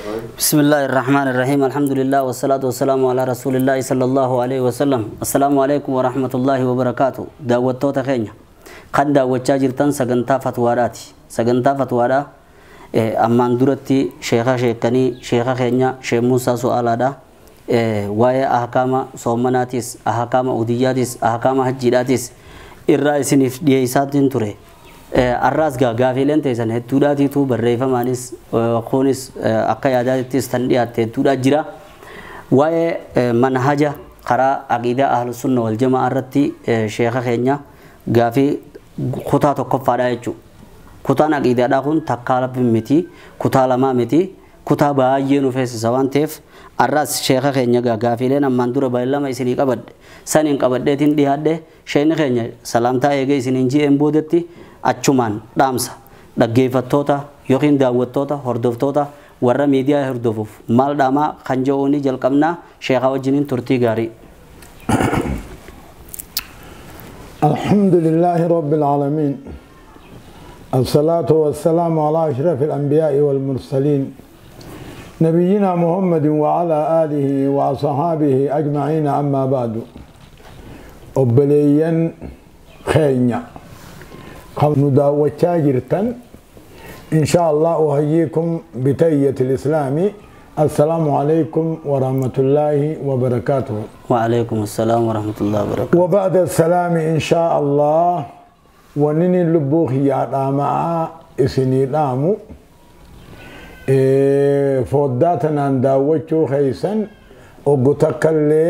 بسم الله الرحمن الرحيم الحمد لله والصلاة والسلام على رسول الله صلى الله عليه وسلم السلام عليكم ورحمة الله وبركاته daawwattoota keenya kan daawwachaa jirtan sagantaa fatwaadhaati sagantaa fatwaadhaa ammaan duratti sheeka sheekanii sheeka keenya Sheekh Muusaa Su'aalaadha waa'ee ahkaama soomanaatis ahkaama udiyyaatis ahkaama hajjiidhaatis irraa isiniif dhiyeessaatiin ture arraas gaafiileen teessan hedduudhaatiitu barreeffamaanis kunis akka yaadaattis tan dhiyaatte hedduudhaa jira waa'ee manhaja karaa aqiidaa ahlusunna wal jamaa irratti sheeka keenya gaafii kutaa tokkoffaadha jechuudha. Kutaan aqiidaadhaa kun takkaa miti kutaa lamaa miti kutaa baay'ee nu feesisa waan ta'eef arraas sheeka keenya gaafiileen ammaan dura baay'ee isinii qabadhe saniin qabadheetiin dhiyaadhe sheekni keenya salaamtaa eegee isiniin ji'een boodetti achumaan dhaamsa dhaggeeffattoota yookiin daawwattoota hordoftoota warra miidiyaa hordofuuf maal dhaamaa kan jedhuuni jalqabnaa sheekaa wajjiniin turtii gaarii. الحمد لله رب العالمين الصلاة والسلام على أشرف الأنبياء والمرسلين نبينا محمد وعلى آله وصحابه أجمعين أما بعد أبليا خينيا نداوة جرتا إن شاء الله أحييكم بتحية الإسلام السلام عليكم ورحمة الله وبركاته. وعليكم السلام ورحمة الله وبركاته. وبعد السلام إن شاء الله ونني اللبوخ يا رامع إسني رامو فوداتنا نداوتشو خيسا وقتكالي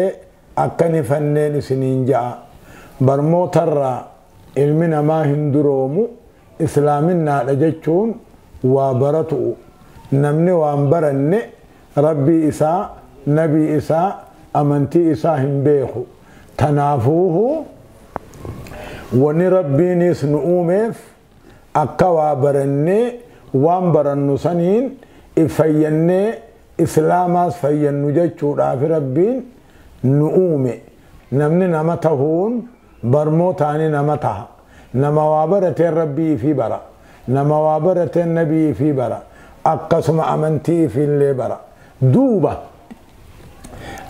أكني فنين سنين جاء برموتر علمنا ما هندرومو إسلامنا لجتشون وبرتو نمني وانبرني ربي إساء نبي إساء أمنتي إساء هم بيخو تنافوه وني ربي نيس نؤوميف أكوا برني وانبرنو سنين إفيني إسلاماس فينو جتشو رافي ربين نؤومي نمني نمتهون برموتاني نمتها نما وابرتين ربي في برا نما وابرتين نبي في برا أقسم أمنتي في اللي برا دوبة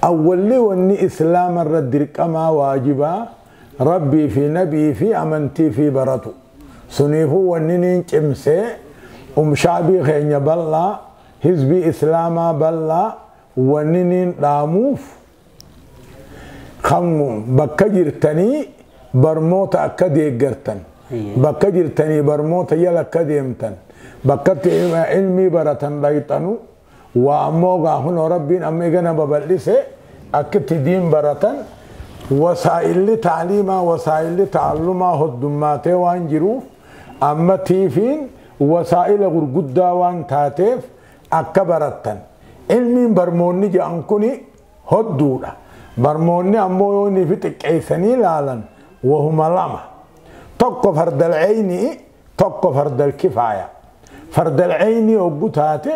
أول وني إسلام الرد كما واجبا ربي في نبي في أمنتي في برتو سنيفو وننين كمسي أم شعبي خين بلا حزبي إسلاما بلا وننين راموف خمو بكجرتني برموت أكدي جرتن بكجرتني برموت يلا كديمتن بكت علمي برتن بيتنو وأموغا هنا ربين أميغنا ببلسه أكت دين برتن وسائل تعليما وسائل تعلما هدماته وانجروف أما تيفين وسائل غرقودا وان تاتيف أكبرتن علمي برموني جانكوني هدودا برموني أمويوني في تكعيسني لالن وهما لما تقو فرد العيني تقو فرد الكفاية فرد العيني وقتاتي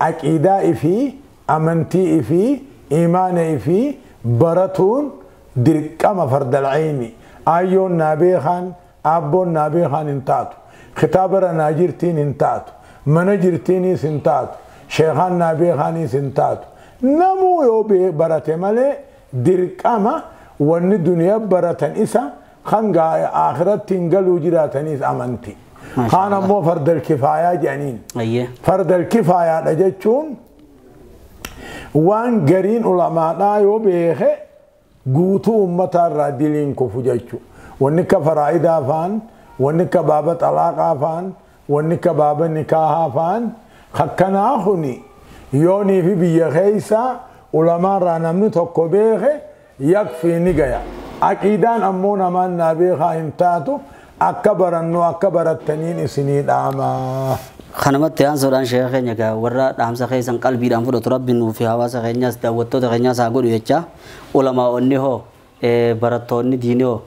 عقيدائي في أمنتي في إيماني في برتون دركما فرد العيني أيون نابيخان أبون نابيخان انتاتو خطابر ناجرتين انتاتو مناجرتيني سنتاتو شيخان نابيخاني سنتاتو نمو يوبي برتي مالي دركما وان الدنيا برتن إسا خنقا آخرت تنقلو جراتنيس أمنتي خانا مو فرد الكفاية جانين. فرد الكفاية لجتشون وان قرين علماء يو بيخي قوتو أمتا الرادلين كفو جتشو ونكا فرائدا فان ونكا بابا طلاقا فان ونكا بابا نكاها فان خكنا خني يوني في بيخيسا علماء رانمنو توكو بيخي يكفي نقيا عقيدان أمونا من نابيخا انتاتو أكبر أنه أكبر التنين سنين أعمى خنمت أنصر شيخ نجا ورا دامسا خيسان قلبي دام فرط ربي نو في حواس خينياس دعوتو خينياس أقول يجا علماء أنه barattoonni diinoo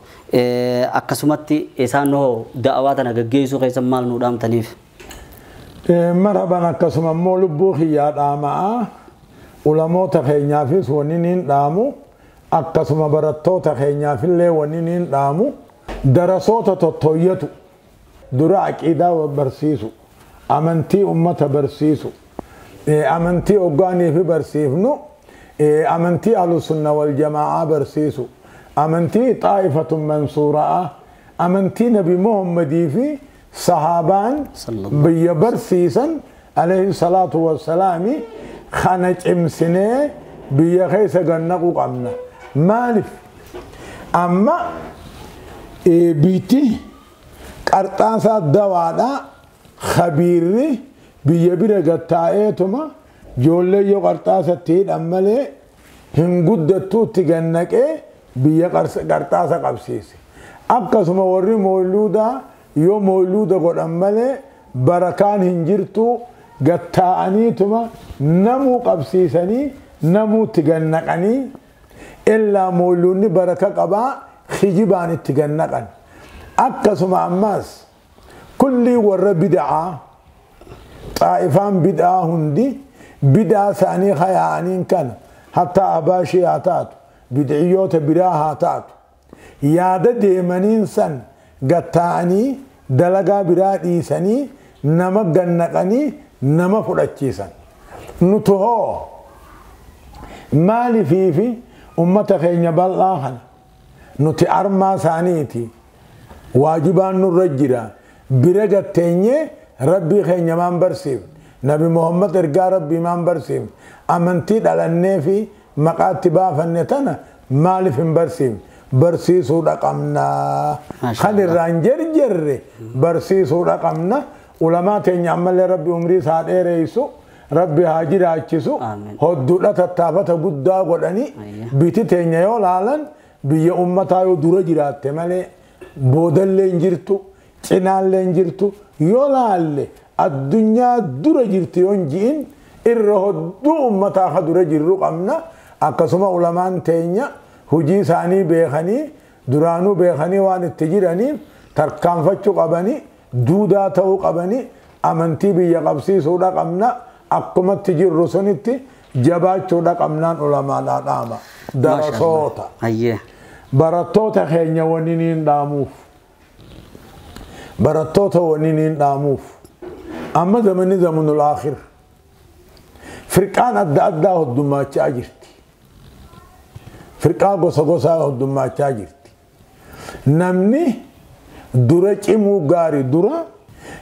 akkasumatti isaan hoo da'awaa tana gaggeessuu keessa maal nu dhaamtaniif? Marhaban akkasuma immoo lubbuu kiyyaa dhaamaa ulamoota keenyaafis wanni niin dhaamu akkasuma barattoota keenyaafillee wanni niin dhaamu darasoota tottooyyatu dura aqiidaa barsiisu amantii ummata barsiisu Amantii hoggaanii fi barsiifnu amantii ahlusunna wal jamaa'a barsiisu, amantii xaa'ifatun mansuura'a, amantii nabi Muhammadii fi sahaabaan biyya barsiisan alayhi salaatu wassalaami kana cimsinee biyya keessa gannaquu qabna. Maaliif amma biitti qarxaasaa dawaadha khabiirri biyya bira gattaa'eetuma ijoollee yoo qarxaasatti hidhan malee hin guddattuutti gannaqee biyya qarxaasa qabsiise. Akkasuma warri mooluudaa yoo mooluuda godhan malee barakaan hin jirtu gattaa'aniituma namuu qabsiisanii namuutti gannaqanii illaa mooluunni baraka qabaa kijibaan itti gannaqan. Akkasuma ammaas kullii warra bid'aa xaa'ifaan bid'aa hundi bid'aa isaanii hayaa'aniin kana hattaa abaashii haa taatu bid'iyyoota biraa haa taatu yaada deemaniin san gattaa'anii dalagaa biraa dhiisanii nama gannaqanii nama fudhachiisan. Nuti hoo maaliifi ummata keenya bal'aa kana nuti armaa isaaniiti waajibaan nurra jira bira gatteenyee rabbii keenya maan barsiifne, nabi Muhammad ergaa rabbii maan barsiifne, amantii dhalannee fi maqaatti baafanne tana maaliif hin barsiifne? Barsiisuudha qabna. Kan irraan jerjerre barsiisuudha qabna. Ulamaa teenya ammallee rabbi umrii isaa dheereessu, rabbi haa jiraachisu, hodduudha tattaafata guddaa godhanii biti teenya yoo laalan biyya ummataa yoo dura jiraatte malee boodallee hin jirtu, cinaallee hin jirtu. Yoo laalle addunyaa dura jirti yoo hin ji'in irra hodduu ummataa ka dura jirru qabna. Akkasuma ulamaan teenya hojii isaanii beekanii duraanuu beekanii waan itti jiraniif tarkaanfachuu qabanii duudaa ta'uu qabanii amantii biyya qabsiisuudha qabna. Akkumatti jirru sunitti jabaachuudha qabnaan ulamaadhaa dhaama. Darasoota barattoota keenya waniin hin dhaamuuf, barattoota waniin hin dhaamuuf amma zamanni zamanul aakhir firqaan adda addaa hoddumaachaa jirti. Firqaa gosa gosaa hoddumaachaa jirti. Namni dura cimuu gaarii dura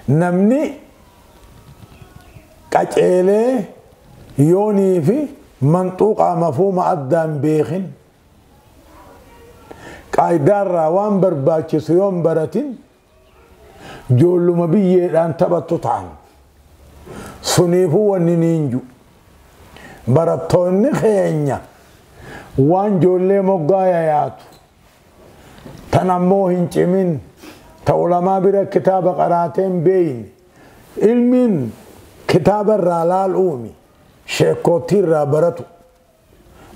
namni qaceelee yoonii fi manxuuqaa mafuuma addaan beekin qaayidaarraa waan barbaachisu yoon baratin ijoolluma biyyeedhaan taphattu ta'an. Suniifuu wanni niin jiru barattoonni keenya waan ijoollee moggaa yayaatu tan ammoo hin cimin ta ulamaa bira kitaaba qaraateen beeyne ilmiin kitaaba irraa laaluumi sheekootii irraa baratu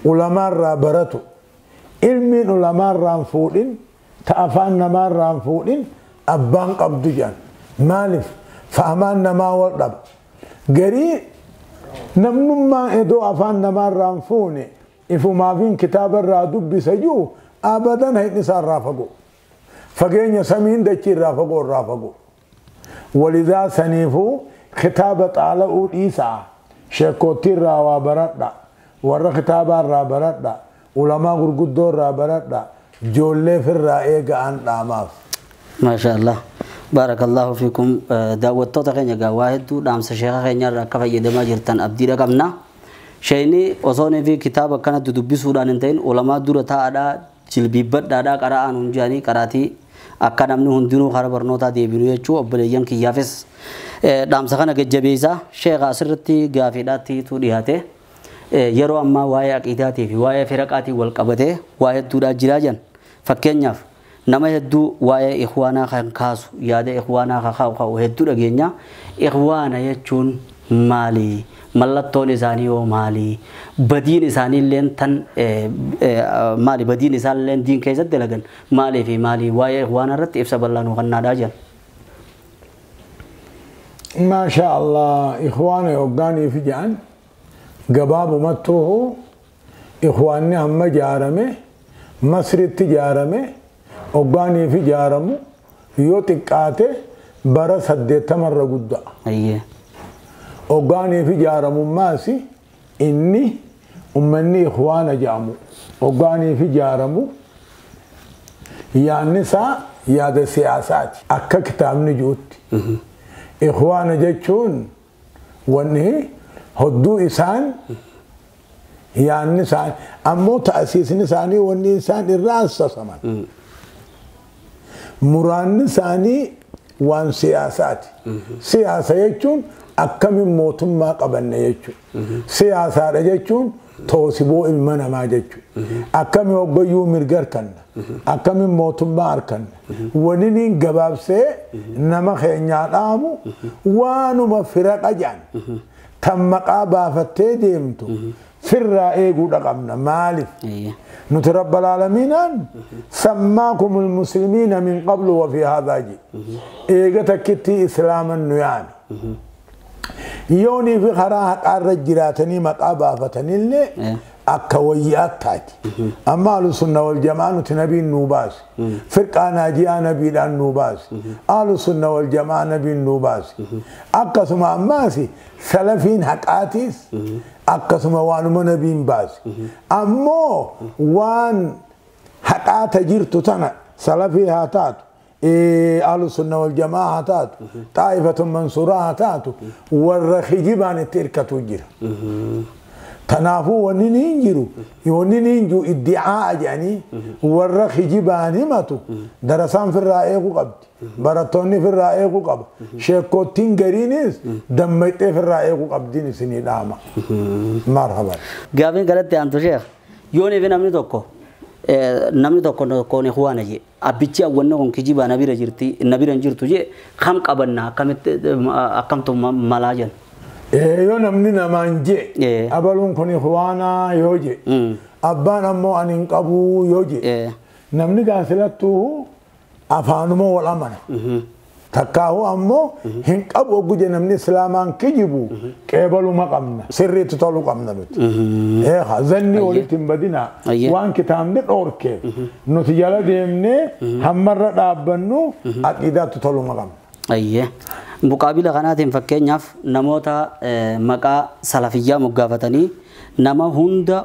ulamaa irraa baratu ilmiin ulamaa irraa hin fuudhin ta afaan namaa irraa hin fuudhin abbaan qabdu jedhan. Maaliif fa'amaan namaa wal dhaba garii namnummaan iddoo afaan namaa irraa hin fuune ifumaafiin kitaaba irraa dubbisa jiru abadan hidhni isaa irraa fagoo fageenya samiin dachii irraa fagoo irraa fagoo. Walidaa saniifuu kitaaba xaala'uu dhiisaa sheekootii irraa waa baradha, warra kitaabaa irraa baradha, ulamaa gurguddoo irraa baradha, ijoolleef irraa eega'an dhaamaaf. Maashaallah. Baarakallahu fiikum. Daawwattoota keenya egaa waa hedduu dhaamsa sheeka keenya irraa akka fayyadamaa jirtan abdiidha qabna. Sheeyni osoo fi kitaaba akkanatti dubbisuudhaan hin ta'in ulamaa dura taa'aadhaa jilbiibbadhaadhaa qara'aan hun jedhanii qaraatii akka namni hundinuu karaa barnootaa deebinu jechuu obboleeyyan kiyyaafis dhaamsa kana gajjabeessaa. Sheeka asirratti gaafiidhaatti dhiyaate yeroo ammaa waa'ee aqiidaatii fi waa'ee firaqaatii wal qabatee waa hedduudhaa jiraa jiran. Fakkeenyaaf nama hedduu waa'ee ikhwaanaa kan kaasu yaada ikhwaanaa kan kaa'u hedduu dhageenya. Ikhwaana jechuun maali? Mallattoon isaanii hoo maali? Badiin isaanii illeen tan maali? Badiin isaan illeen diin keessatti dalagan maalii fi maali? Waa'ee ikhwaanaa irratti ibsa bal'aa nuu kennaadhaa jiran. Maasha Allah ikhwaana hoggaanii fi jedhan gabaabumattuu ikhwaanni hamma ijaarame Masritti ijaarame hoggaanii fi ijaaramu yoo xiqqaate bara 80 irra guddaa. Hoggaanii fi ijaaramummaas inni ummanni ikhwaana jedhamu hoggaanii fi ijaaramu yaadni isaa yaada siyaasaati. Akka kitaabni jirutti. Ikhwaana jechuun wanni hodduu isaan yaadni isaan ammoo ta'asiisni isaanii wanni isaan irraa assasaman. Muraanni isaanii waan siyaasaati. Siyaasa jechuun akkamiin mootummaa qabanne jechuudha. Siyaasaadha jechuun toosiboo ilma namaa jechuudha. Akkamiin hoggayyuu mirga harkanna. Akkamiin mootummaa harkanna. Wanni niin gabaabsee nama keenyaa dhaamu waanuma firaqa jedhan tan maqaa baafattee deemtu firraa eeguudha qabna. Maaliif? Nuti rabbal aalamiinaan sammaakumul muslimiina min qablu wa fi haadhaa jedhe. Eega takkitti islaaman nu yaame. Yoonii fi karaa haqaarra jiraatanii maqaa baafatanillee akka wayyaatti taati. Amma ahlu sunna wal jamaa nuti nabiin nuu baase. Firqaa naajiyaa nabiidhaan nuu baase. Ahlu sunna wal jamaa nabiin nuu baase. Akkasuma ammaas salafiin haqaatiis akkasuma waanuma nabiin baase. Ammoo waan haqaata jirtu tana salafii haa taatu. Ahlu sunna wal jamaa haa taatu. Xaa'ifatun mansuuraa haa taatu. Warra kijibaan itti hirkatu jira. Kanaafuu wanni ni hin jiru wanni ni hin jiru iddi'aa jedhanii warra kijibaan himatu darasaan firraa eeguu qabdi. Barattoonni firraa eeguu qaba. Sheekkoottiin gariinis dammaqxee firraa eeguu qabdiin isinii dhaama. Marhaban. Gaafiin galatti aantu sheekh yoonii fi namni tokko namni tokko tokkoon ikhwaana jee abbichi awwanni kun kijibaa na bira jirti na bira hin jirtu jee kam qabanna akkamitti akkamtu malaa jenna. Yoo namni namaan jee abaluun kun ikhwaanaa yoo jee abbaan ammoo ani hin qabuu yoo jee namni gaasilattuu afaanuma wal amana. Takkaahuu ammoo hin qabu oggu jee namni islaamaan kijibu qeebaluma qabna sirriitti toluu qabna nuti. Zanni walitti hin badinaa waan kitaabni dhoorkeef nuti jala deemnee hammarra dhaabbannu aqiidaatti toluma qabna. Muqaabila kanaatiin fakkeenyaaf namoota maqaa salafiyyaa moggaafatanii nama hunda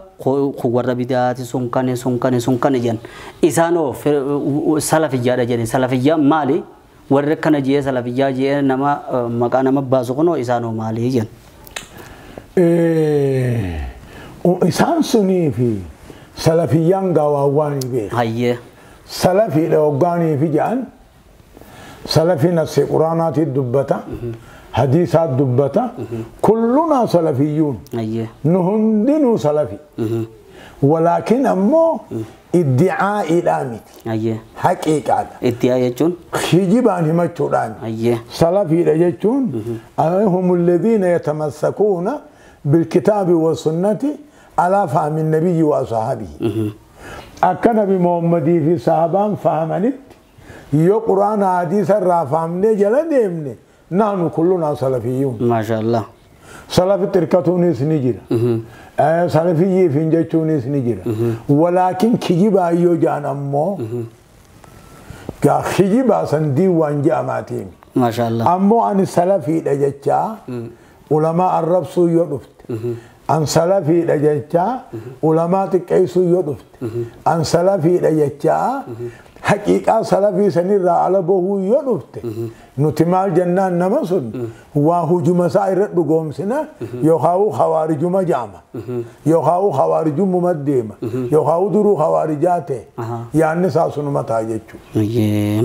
warra bidaati sun kane sun kane sun kane jedhan isaanoo salafiyyaadha jedhan salafiyyaan maali warri akkana jee salafiyyaa jee nama maqaa nama baasu kunoo isaanoo maali jedhan. Isaan sunii fi salafiyyaan gawaawwan beeku. Salafiidha hoggaanii fi jedhan salafi nafsi quraanaati dubbata hadiisaa dubbata kullunaa salafiyyuun nu hundinuu salafi walaakin ammoo iddicaa'iidhaa miti haqiiqaadha. Iddi'aa jechuun? Kijibaan himachuudhaan. Salafiidha jechuun hum alladhiina yatamassakuuna bilkitaabi wasunnati alaa fahmi nabiyyi wa asxaabihi. Akka nabi Muhammadii fi sahabaan fahamanitti yoo quraana hadiisa irraa fahamnee jala deemne nahnu kullunaa salafiyyuun. Maashaallah. Salafitti hirkatuunis ni jira. Salafiyyiif hin jechuunis ni jira. Walaakin kijibaa yoo ja'an ammoo kijibaa san diiwaan je'amaatiin. Maashaallah. Ammoo ani salafiidha jechaa ulamaa arrabsuu yoo dhufte. An salafiidha jechaa ulamaa xiqqeessuu yoo dhufte. An salafiidha jechaa haqiiqaa salafii sanirraa ala bahuu yoo dhufte nuti maal jennaan nama sun waa hujuma isaa irra dhugoomsina yookaan hawaarijuma jaama yookaan hawaarijumuma deema yookaan duruu hawaarijaa ta'e yaadni isaa sunuma ta'a jechuudha.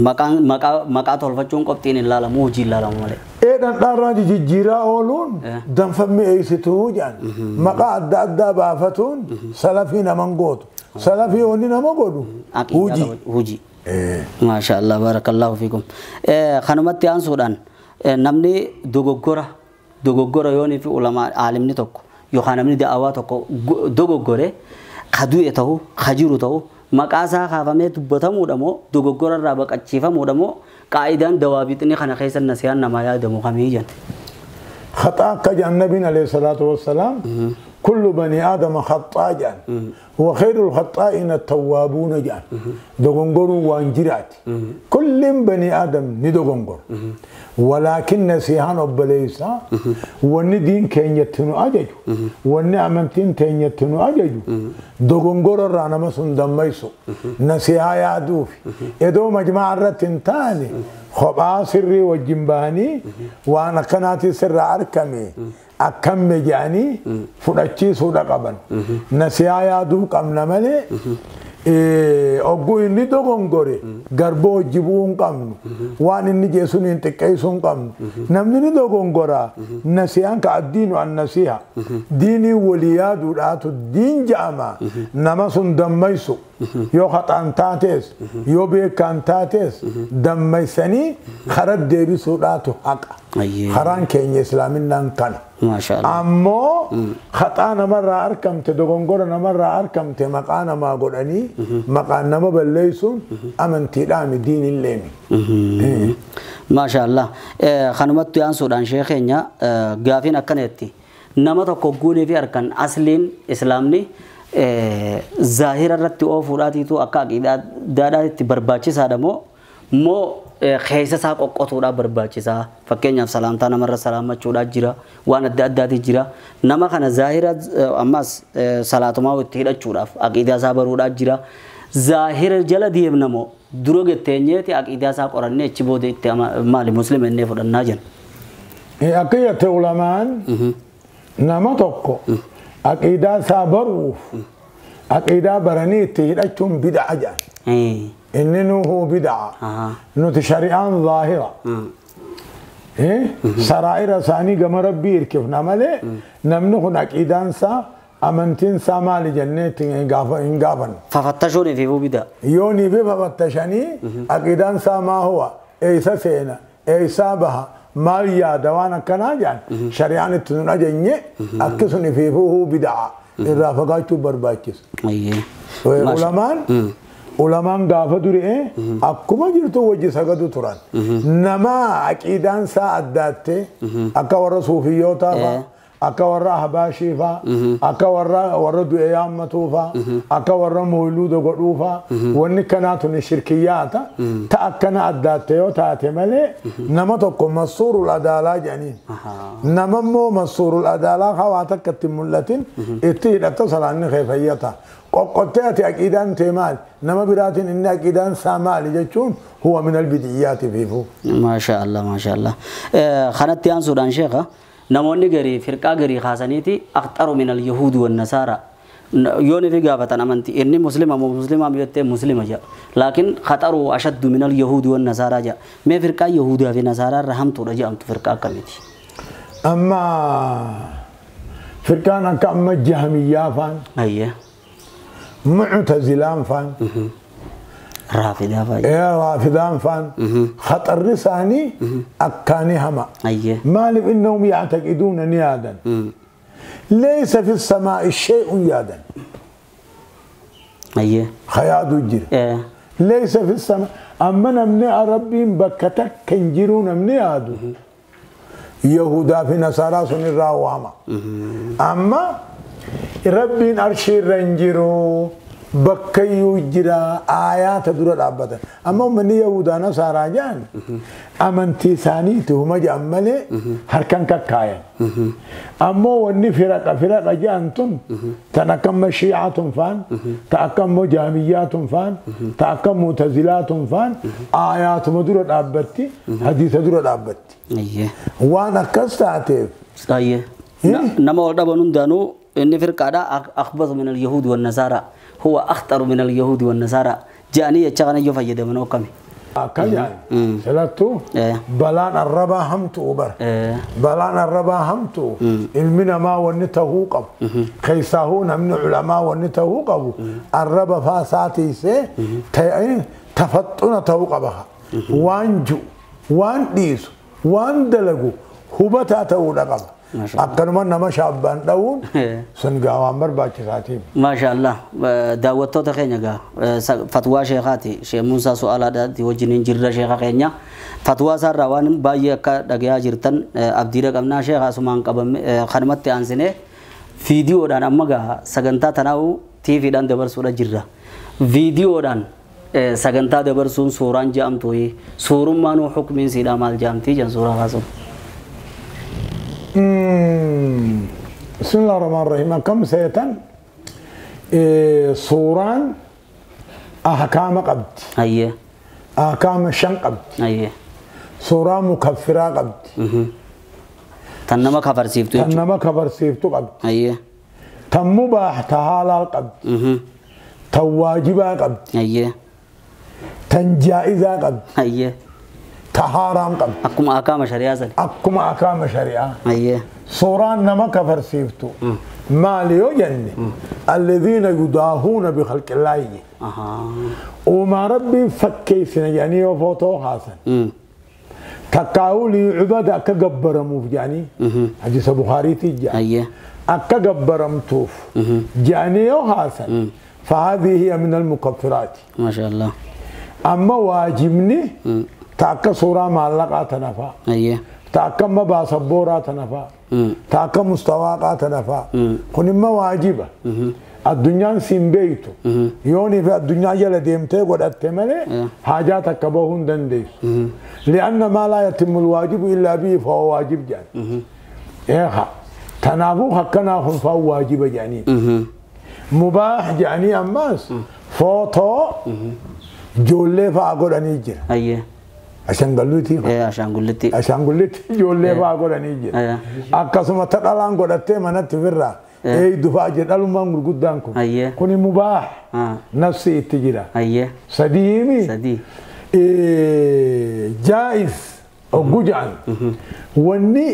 Maqaa tolfachuun qophiin hin laalamu hojii hin laalamu malee. Dhandhaarraa jijjiiraa ooluun danfammee eeysituu jedhan maqaa adda addaa baafatuun salafii naman gootu. Salafii wanni nama godhu hojii. Hojii. Maashaallah barakallahu fiikum. Kanumatti aansuudhaan namni dogoggora yoonii fi ulamaa aalimni tokko yookaan namni da'awaa tokko dogoggore ka du'e ta'u ka jiru ta'u maqaa isaa kaafamee dubbatamuudha moo dogoggora irraa baqachiifamuudha moo qaa'idaan dawaabixni kana keessa nasiyaan namaa yaadamu kamii jenna. Khaxaa akka jedhan nabiin alayhi salaatu wassalaam Kullu bani aadama khaxaa jedhan. Wa khayru lkhaxaa'iina tawwaabuuna jedhan. Dogongoruu waan jiraati. Kulliin bani aadam ni dogongor. Walaakin nasihaan obboleessaa wanni diin keenyatti nu ajaju, wanni amantiin teenyatti nu ajaju, dogongora irraa nama sun dammaysu, nasihaa yaaduufi edoo majmaa irratti hin taane kophaa sirrii wajjin bahanii waan akkanaatii sirraa argame akkamme jedhanii fudhachiisuudha qaban. Nasihaa yaaduu qabna malee ogguu inni dogongore garboo hojii bu'uu hin qabnu, waan inni jeesuun hin xiqqeessuu hin qabnu. Namni ni dogongora, nasihaan ka addiinu an nasiha, diinii walii yaaduudhaatu diin ja'ama. Nama sun dammaysu yoo haxaan taates yoo beekaan taates dammaysanii karaa deebisuudhaatu haqa. Karaan keenya islaaminaan kana. Ammoo haxaa namarraa argamte, dogongora namarraa argamte maqaa namaa godhanii maqaan nama balleessuun amantiidhaami, diinilleemi. Maasha Allah. Kanumatti aansuudhaan shee keenya gaafiin akkanatti nama tokko guunii fi harkan asliin islaamni zaahira irratti oofuudhaatiitu akka aqiidaadhaatti barbaachisaadha moo moo keessa isaa qoqqotuudhaaf barbaachisaa? Fakkeenyaaf salaamtaa namarra salaamachuudhaa jira, waan adda addaati jira. Nama kana zaahira ammas salaatumaa itti hidhachuudhaaf aqiidaa isaa baruudhaa jira. Zaahira jala deemna moo dura getteenyeeti aqiidaa isaa qorannee achi booda itti maali muslima innee fudhannaa jenna? Akka jette ulamaan nama tokko aqiidaa isaa baruuf aqiidaa baranii itti hidhachuun bid'a jedhan. Inni nuhuu bid'a. Nuti shari'aan zaahira. Saraa'ira isaanii gama rabbii hirkifna malee namni kun aqiidaan isaa amantiin isaa maali jennee itti hin gaafannu. Fafattashuun fi bid'a. Yoo ni fi fafattashanii aqiidaan isaa maa huwa, eessa seena, eessaa baha, maal yaada waan akkanaa jedhan shari'aan itti nun ajajne akki sun ifiifuu bid'a irraa fagaachuu barbaachisa. Ulamaan gaafa duree akkuma jirtu wajji sagadu turan. Nama aqiidaan isaa addaatte akka warra suufiyyootaa fa'a, akka warra ahbaashii fa'a, akka warra du'e yaammatuu fa'a, akka warra moyluuda godhuu fa'a, wanni kanaa tuni shirkiyyaata. Ta akkana addaatte yoo taate malee nama tokko masuurul adaalaa jedhaniin. Nama immoo masuurul adaalaa hawaa takka itti mul'atin itti hidhatta salaanni kee fayyata. Qoqqottee ati aqiidaan tee maali? Nama biraatiin inni aqiidaan isaa maali jechuun huwa min albidiyyaati fiifuu. Maasha Allah, maasha Allah. Kanatti aansuudhaan sheekha namoonni garii firqaa garii kaasaniiti aqxaru min alyahuudi wannasaara. Yoo ni fi gaafatan amantii inni muslima moo muslima jettee muslima jedha. Laakiin khaxaru ashaddu min alyahuudi wannasaara jedha. Mee firqaa yahuudaa fi nasaaraa irra hamtuudha jedhamtu firqaa akkamiiti? Amma firqaan akka amma jahamiyyaa faan. Muctazilaan faan. Raafidaa faan. Raafidaan faan. Khaxarri isaanii akkaanii hama. Maaliif innahum yactaqiduuna ni yaadan. Laysa fi samaa'i shay'un yaadan. Hayaadu jira. Laysa fi samaa amma namni Rabbiin bakka takka hin jiru namni yaadu. Yahudaa fi Nasaaraa sun irraa waama. Amma Rabbiin arshii irra hin jiru, bakka iyyuu jira, aayaata dura dhaabbatan. Amma uummanni Yahudaa Nasaaraa jedhan amantii isaaniiti huma jedhan malee harkan kakkaayan. Ammoo wanni firaqa firaqa jedhan tun tan akka amma Shiicaa tun faan, ta akka ammoo Jaamiyyaa tun faan, ta akka Mu'tazilaa tun faan aayaatuma dura dhaabbatti, hadiisa dura dhaabbatti. Waan akkas taateef. Nama wal dhaban hundaanuu inni firqaadha akhbathu min alyahuudi wannasaara huwa akhtaru min alyahuudi wannasaara jedhanii jecha kana iyyuu fayyadaman akkami? Akka jedhan filattuu balaan arrabaa hamtuu bara. Balaan arrabaa hamtuu ilmi namaa wanni tahuu qabu. Keessaahuu namni culamaa wanni tahuu qabu arraba faa isaa tiisee tafaxxuna tahuu qaba. Waan ji'u, waan dhiisu, waan dalagu hubataa ta'uudha qaba. Akkanuma nama shaabbaan dha'uun sun gaa waan barbaachisaatiif. Maasha Allah. Daawwattoota keenya gaa fatwaa sheekaati. Sheek Muusaa Su'aalaadhaati wajjin hin jirra sheeka keenya. Fatwaa isaarraa waan baay'ee akka dhagayaa jirtan abdiidha qabnaa. Sheeka asumaan qabame kanumatti aansinee Viidiyoodhaan amma gaa sagantaa tanaa'u TVdhaan dabarsuudha jirra. Viidiyoodhaan sagantaa dabarsuun suuraan je'amtu suurummaanuu hukumiin siidhaa maal je'amtii jedhan suuraa kaasuun. بسم الله الرحمن الرحيم. كم سيتن صوران أحكام قبض. أيه. أحكام شن قبض. أيه. صورة مكفرة قبض. تنما كفر سيفتو. تنما كفر سيفتو قبض. أيه. تمباح تهالال قبض. تواجبا قبض. أيه. تنجائزا قبض. أيه. تحارام قبض. أكما أحكام شريعة سل. أكما أحكام شريعة. أيه. صوران نما كفر سيفتو. ما ليوجن الذين يداهون بخلق الله. وما ربي فكيسنا يعني وفوتو حسن. تكاولي عبادة كجبرموف يعني. حديث بخاري تيجي. أيه. أكجبرمتوف. يعني وحسن. فهذه هي من المكفرات. ما شاء الله. أما واجبني تاك صورة معلقة تنفع. أيه. تاك ما باصبورة تنفع. تاك مستواقة تنفع. كن ما واجبة. الدنيا سيمبيتو. يوني في الدنيا جل ديمته قد أتمنى حاجات كبهون دنديس. لأن ما لا يتم الواجب إلا به فهو واجب جان. إيه تنافو حقنا فهو واجب يعني. مباح يعني أماس فوتو جولة فأقول أنيجر. أيه. عشان قلتي. إيه عشان قلتي. عشان قلتي جولة فأقول أنيجر. أيه. أكاسم تقلان قلتي ما نتفرع. إيه دفاع جد قالوا ما نقول قدامكم. أيه. كوني مباح. نفسي التجرة. أيه. صديمي. صدي. إيه جائز أو جوجان. وني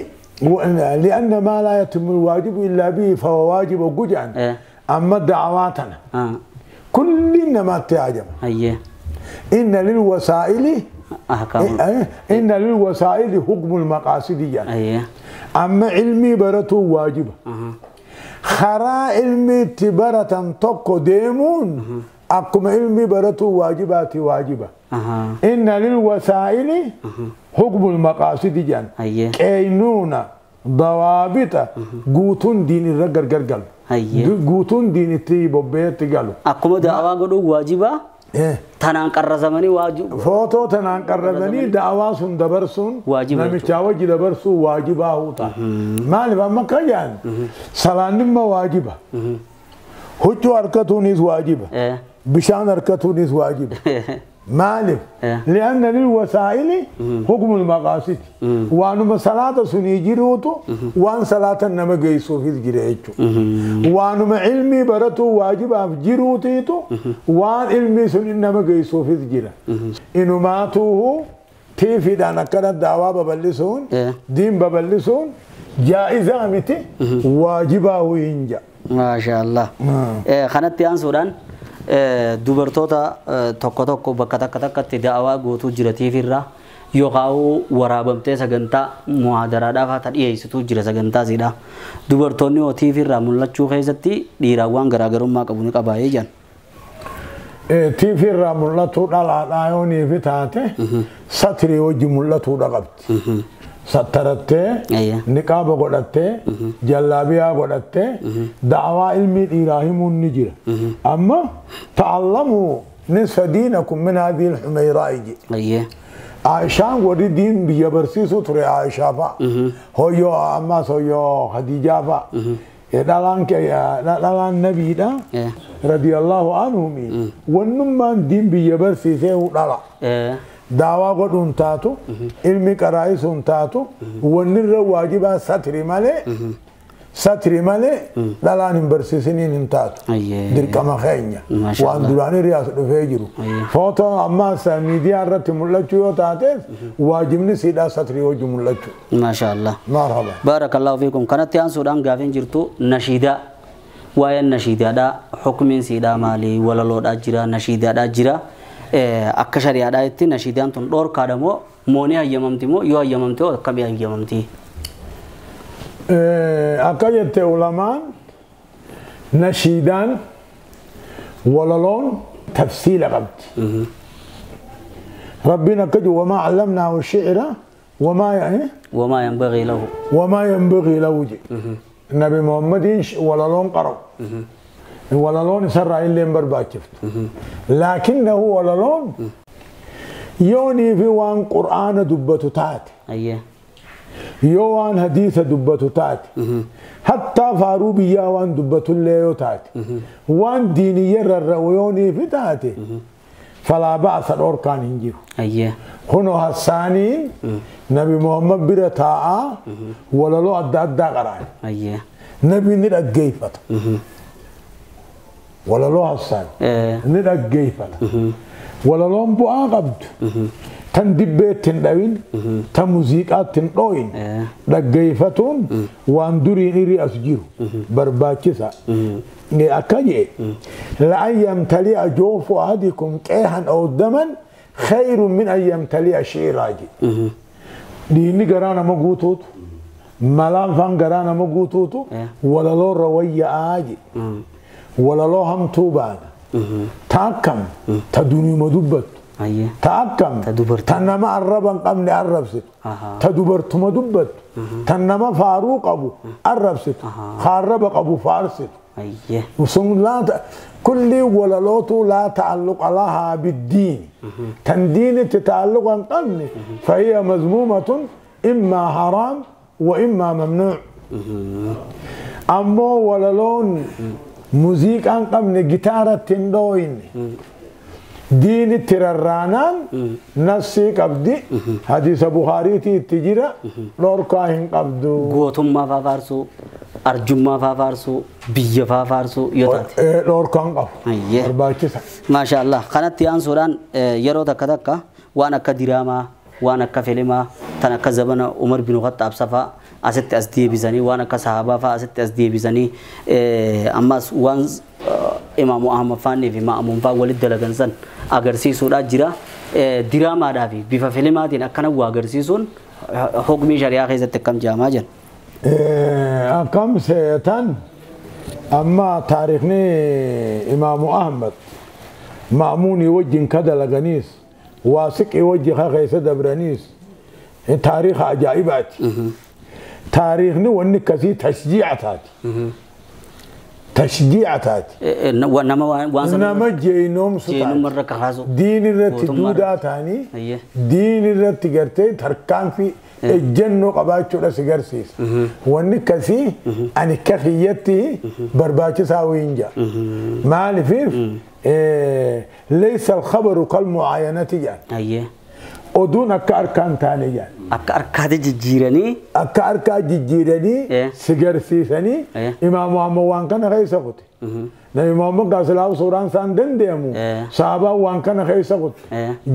لأن ما لا يتم الواجب إلا به فهو واجب أو جوجان. إيه. أما دعواتنا. كلنا ما تعجب. أيه. إن للوسائل أحكام. إن للوسائل حكم المقاصد يعني. أيه. أما علمي برته واجب. خرا علمي تبرة تقو ديمون أقوم علمي برته واجبات واجبة. إن للوسائل حكم المقاصد يعني. أيه. كينونا ضوابط قوتون دين الرجل قرقل. أيه. قوتون دين تيبو بيت قالوا. أقوم دعوة قدو واجبة. إيه. تنان قرزمني واجب. فوتو تنان قرزمني دعوة سن دبرسون. واجب. نمشاوج دبرسو واجبة هوتا. ما لبا مكان. سلام ما واجبة. هجو أركتونيز واجبة. إيه. بشان أركتونيز واجبة. مالف. إيه. لأن للوسائل حكم المقاصد. وأنا صلاة سنيجيروتو وأن صلاة نمجيسو في الجريتو. وأنا علمي برتو واجب جيروتيتو وأن علمي سن نمجيسو في الجرا. إنه ماتوه تيفي دانا كانت دعوة ببلسون دين ببلسون جائزة متي واجبة وينجا. ما شاء الله. خانت تيان سودان. Dubartoota tokko tokko bakka takka takkatti da'awaa gootuu jira tiifirraa yookaan waraabamtee sagantaa muhaadaraadhaaf haa dhiyeessitu jira sagantaa siidha. Dubartoonni hoo tiifirraa mul'achuu keessatti dhiiraawwan garaagarummaa qabu ni qabaayee jiran. Tiifirraa mul'atuu dhalaadhaa yoo niifi taate satirii wajji mul'atuudha qabdi. Sattarattee niqaaba godhattee jallaabiyaa godhattee da'awaa ilmii dhiiraa himuun ni jira. Amma ta'allamuu nisfa diinakum min hadhihi al-humayraa'i jedhe. Aishaan warri diin biyya barsiisuu ture Aishaa fa'a. Hoyyoo ammas hoyyoo Khadiijaa fa'a. Dhalaan nabiidha. Radiyallahu anhumi. Wannummaan diin biyya barsiisee dhala. دعوة قدون تاتو علمي قرائسون تاتو ونر واجبا ستري مالي ستري مالي لا لا نبرسيسنين تاتو درك ما خينيا وان رياس دفيجرو فوتو اما سميديا رت ملچو تاتي واجبني سيدا ستري وجه ملچو ما شاء الله مرحبا بارك الله فيكم كانت يان سودان غافين جرتو نشيدا وين نشيدا دا حكم سيدا مالي ولا لودا جرا نشيدا دا جرا akka shari'aadhaa itti nashiidaan tun dhoorkaadha moo moonii hayyamamti moo yoo hayyamamte hoo akkamii hayyamamti? Akka jette ulamaan nashiidaan walaloon tafsiila qabdi. Rabbiin akka jiru wamaa callamnaahu shi'ra wamaa wamaa yanbagii lahu wamaa yanbagii lahu jedhe. Nabi Muhammadiin walaloon qara'u. Walaloon isarraa illee hin barbaachiftu. Laakinnahu walaloon yoonii fi waan qur'aana dubbatu taate. Yoo waan hadiisa dubbatu taate. Hattaa faaruu biyyaa waan dubbatullee yoo taate. Waan diiniyya rarra'u yoonii fi taate. Falaa ba'asa dhorkaan hin jiru. Kunoo Hassaaniin Nabi Muhammad bira taa'aa walaloo adda addaa qara'an. Nabi ni dhaggeeffata. Walaloo Hassaan ni dhaggeeffata. Walaloon bu'aa qabdu. Tan dibbeetti hin dhawin, tan muuziqaatti hin dhooyin. Dhaggeeffatuun waan duriin irri as jiru barbaachisa. Akka jee la'an yamtali'a joofu ahadikum qeehan aw daman khayrun min an yamtali'a shiiraa je. Dhiinni garaa nama guutuutu malaan faan garaa nama guutuutu walaloorra wayya'aa je. Walaloo hamtuu baana. Ta akkam ta duniima dubbattu. Ta akkam ta nama arraba hin qabne arrabsitu. Ta dubartuma dubbattu. Ta nama faaruu qabu arrabsitu. Ka arraba qabu faarsitu. Kulli walalootu laa ta'alluqa lahaa biddiini. Tan diinitti ta'alluqa hin qabne fahiya mazmuumatun immaa haraam wa immaa mamnuu. Ammoo walaloon muuziqaa hin qabne gitaaratti hin dhooyne. Diinitti rarraanaan nassii qabdi. Hadiisa Buhaariitii itti jira dhorkaa hin qabdu. Gootummaa faa faarsuu, arjummaa faa faarsuu, biyya faa faarsuu yoo taate. Dhorkaa hin qabu. Barbaachisa. Maasha Allah. Kanatti aansuudhaan yeroo takka takka waan akka diraamaa, waan akka filimaa, tan akka zabana Umar bin Khattaab safaa asitti as deebisanii, waan akka sahabaa faa asitti as deebisanii, ammas waan Imaamu Ahmad faanii fi Ma'amuun faa walitti dalagan san agarsiisuudhaa jira. Diraamaadhaa fi bifa filimaatiin akkana waa agarsiisuun hukmii shari'aa keessatti akkam jedhamaa jira. Akkam seetan amma taarikhni Imaamu Ahmad Ma'amuunii wajjin ka dalaganiis waasiqii wajji ka keessa dabraniis taariikha ajaa'ibaati. Taariikhni wanni akkasii tashjiica taati. Tashjiica taati. Nama jeenomsu taati. Diin irratti duudaa ta'anii diin irratti gartee tarkaanfii ejjennoo qabaachuudha si garsiisa. Wanni akkasii ani akka kiyyatti barbaachisaa wayiin jira. Maaliif laysa alkhabaru kalmucaayanati jedhan. Oduun akka harkaan taane jedhan. Akka harkaatti jijjiiranii. Akka harkaa jijjiiranii si garsiisanii Imaamu Ahmad waan kana keessa kute. Nabi Muhammad Gaasilaaf suuraan isaan danda'amu sahabaan waan kana keessa kute.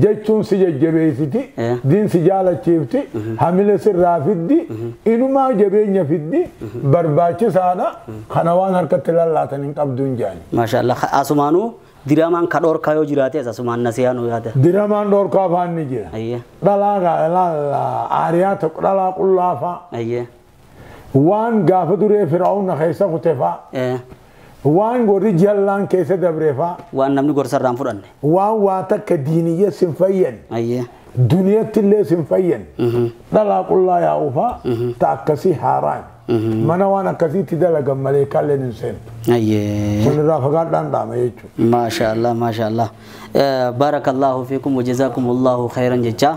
Jechuun si jajjabeessiti, diin si jaalachiifti, hamila sirraa fiddi, inumaa jabeenya fiddi barbaachisaadha. Kana waan harkatti lallaatan hin qabdu hin jedhani. Maasha Allah. Asumaanuu diraamaan ka dhorkaa yoo jiraate asumaan nasiyaa nu yaada. Diraamaan dhorkaa afaan ni jira. Dhalaa aariyaa tokko dhalaa qullaa fa'a. Waan gaafa duree Fir'aawna keessa kute fa'a. Waan warri jallaan keessa dabre fa'a. Waan namni gorsarraan fudhanne. Waan waa takka diiniyya sin fayyanne. Duniyatti illee sin fayyanne. Dhalaa qullaa yaa'u fa'a. Ta akkasii haaraan. Mana waan akkasiitti dalagan malee kalleen hin seentu. Sun irraa fagaadhaan dhaama jechuudha. Maasha Allah, maasha Allah. Barakallahu fiikum wa jazaakumullahu khayran jecha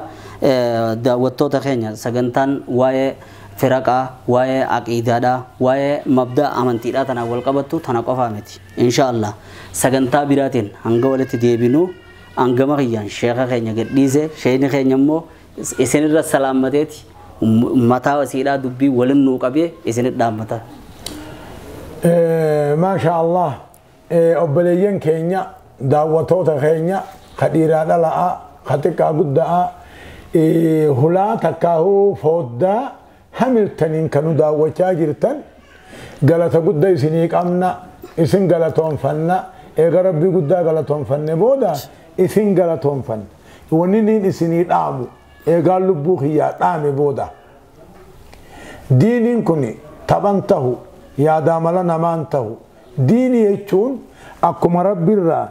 daawwattoota keenya sagantaan waa'ee firaqaa, waa'ee aqiidaadhaa, waa'ee mabdaa amantiidhaa tanaan wal qabattu tana qofaa miti. Insha Allah sagantaa biraatiin hanga walitti deebinu hangama kiyyaan sheeka keenya gadhiise sheekni keenya immoo isinirra salaammateeti. Mataa wasiidhaa dubbii waliin nuu qabee isinit dhaammata. Maasha Allah obboleeyyan keenya daawwattoota keenya ka dhiiraa dhala'aa ka xiqqaa guddaa hulaa takkaahuu fooddaa hamiltaniin kan nu daawwachaa jirtan galata guddaa isinii qabna isin galatoonfanna eega rabbii guddaa galatoonfanne booda isin galatoonfanna wanni niin isinii dhaamu eegaan lubbuu kiyyaa dhaame booda diiniin kun taphan tahu yaadaa mala namaan tahu diinii jechuun akkuma rabbiirraa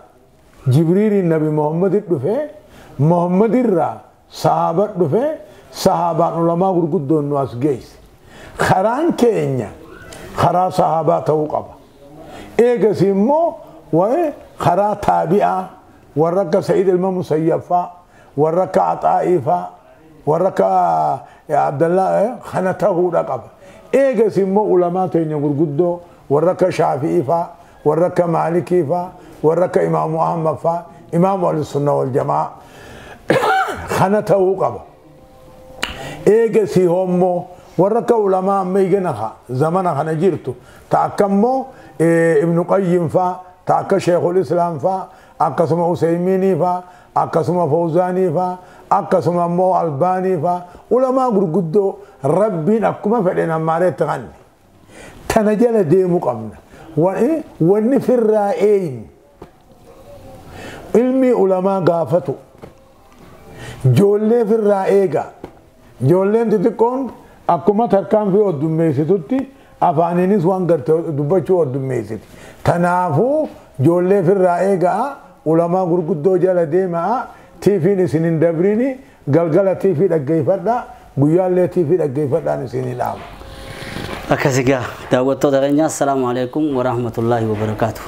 Jibriiliin Nabi Muhammad dhufee Muhammadirraa sahaaba dhufee sahaabaan ulamaa gurguddoon nu as geesse. Karaan keenya Karaa sahaabaa ta'uu qaba. Eegas immoo karaa taabi'aa warra akka Sa'iid ilma Musayyab faa, warra akka Axaa'ii faa, warra akka Abdallaa kana ta'uudha qaba. Eegas immoo ulamaa teenya gurguddoo warra akka Shaafi'ii faa, warra akka Maalikii faa, warra akka Imaamu Ahmad faa, Imaamu Ahlusunna wal Jamaa kana ta'uu qaba. Eegasii hoommoo warra akka ulamaa amma igana zamana kana jirtu ta akka immoo Ibnu Qayyim faa, ta akka Sheekul Islaam faa, akkasuma Useymiinii faa, akkasuma Fawzaanii faa, akkasuma immoo Albaanii faa, ulamaa gurguddoo Rabbiin akkuma fedhe nammaareetti kanne. Tana jala deemuu qabna. Wanni firraa eenyu ilmi ulamaa gaafatu ijoollee firraa eega. Ijoolleen xixiqqoon akkuma tarkaanfii oddummeessitutti afaaniinis waan garte dubbachuu oddummeessiti. Kanaafuu ijoollee firraa eegaa, ulamaa gurguddoo jala deemaa, tiifiin isin hin dabrini, galgala tiifii dhaggeeffadhaa, guyyaallee tiifii dhaggeeffadhaan isin hin dhaama. Akkasi gaa daawwattoota keenya, assalaamu alaikum warahmatullaahi wabarakaatu.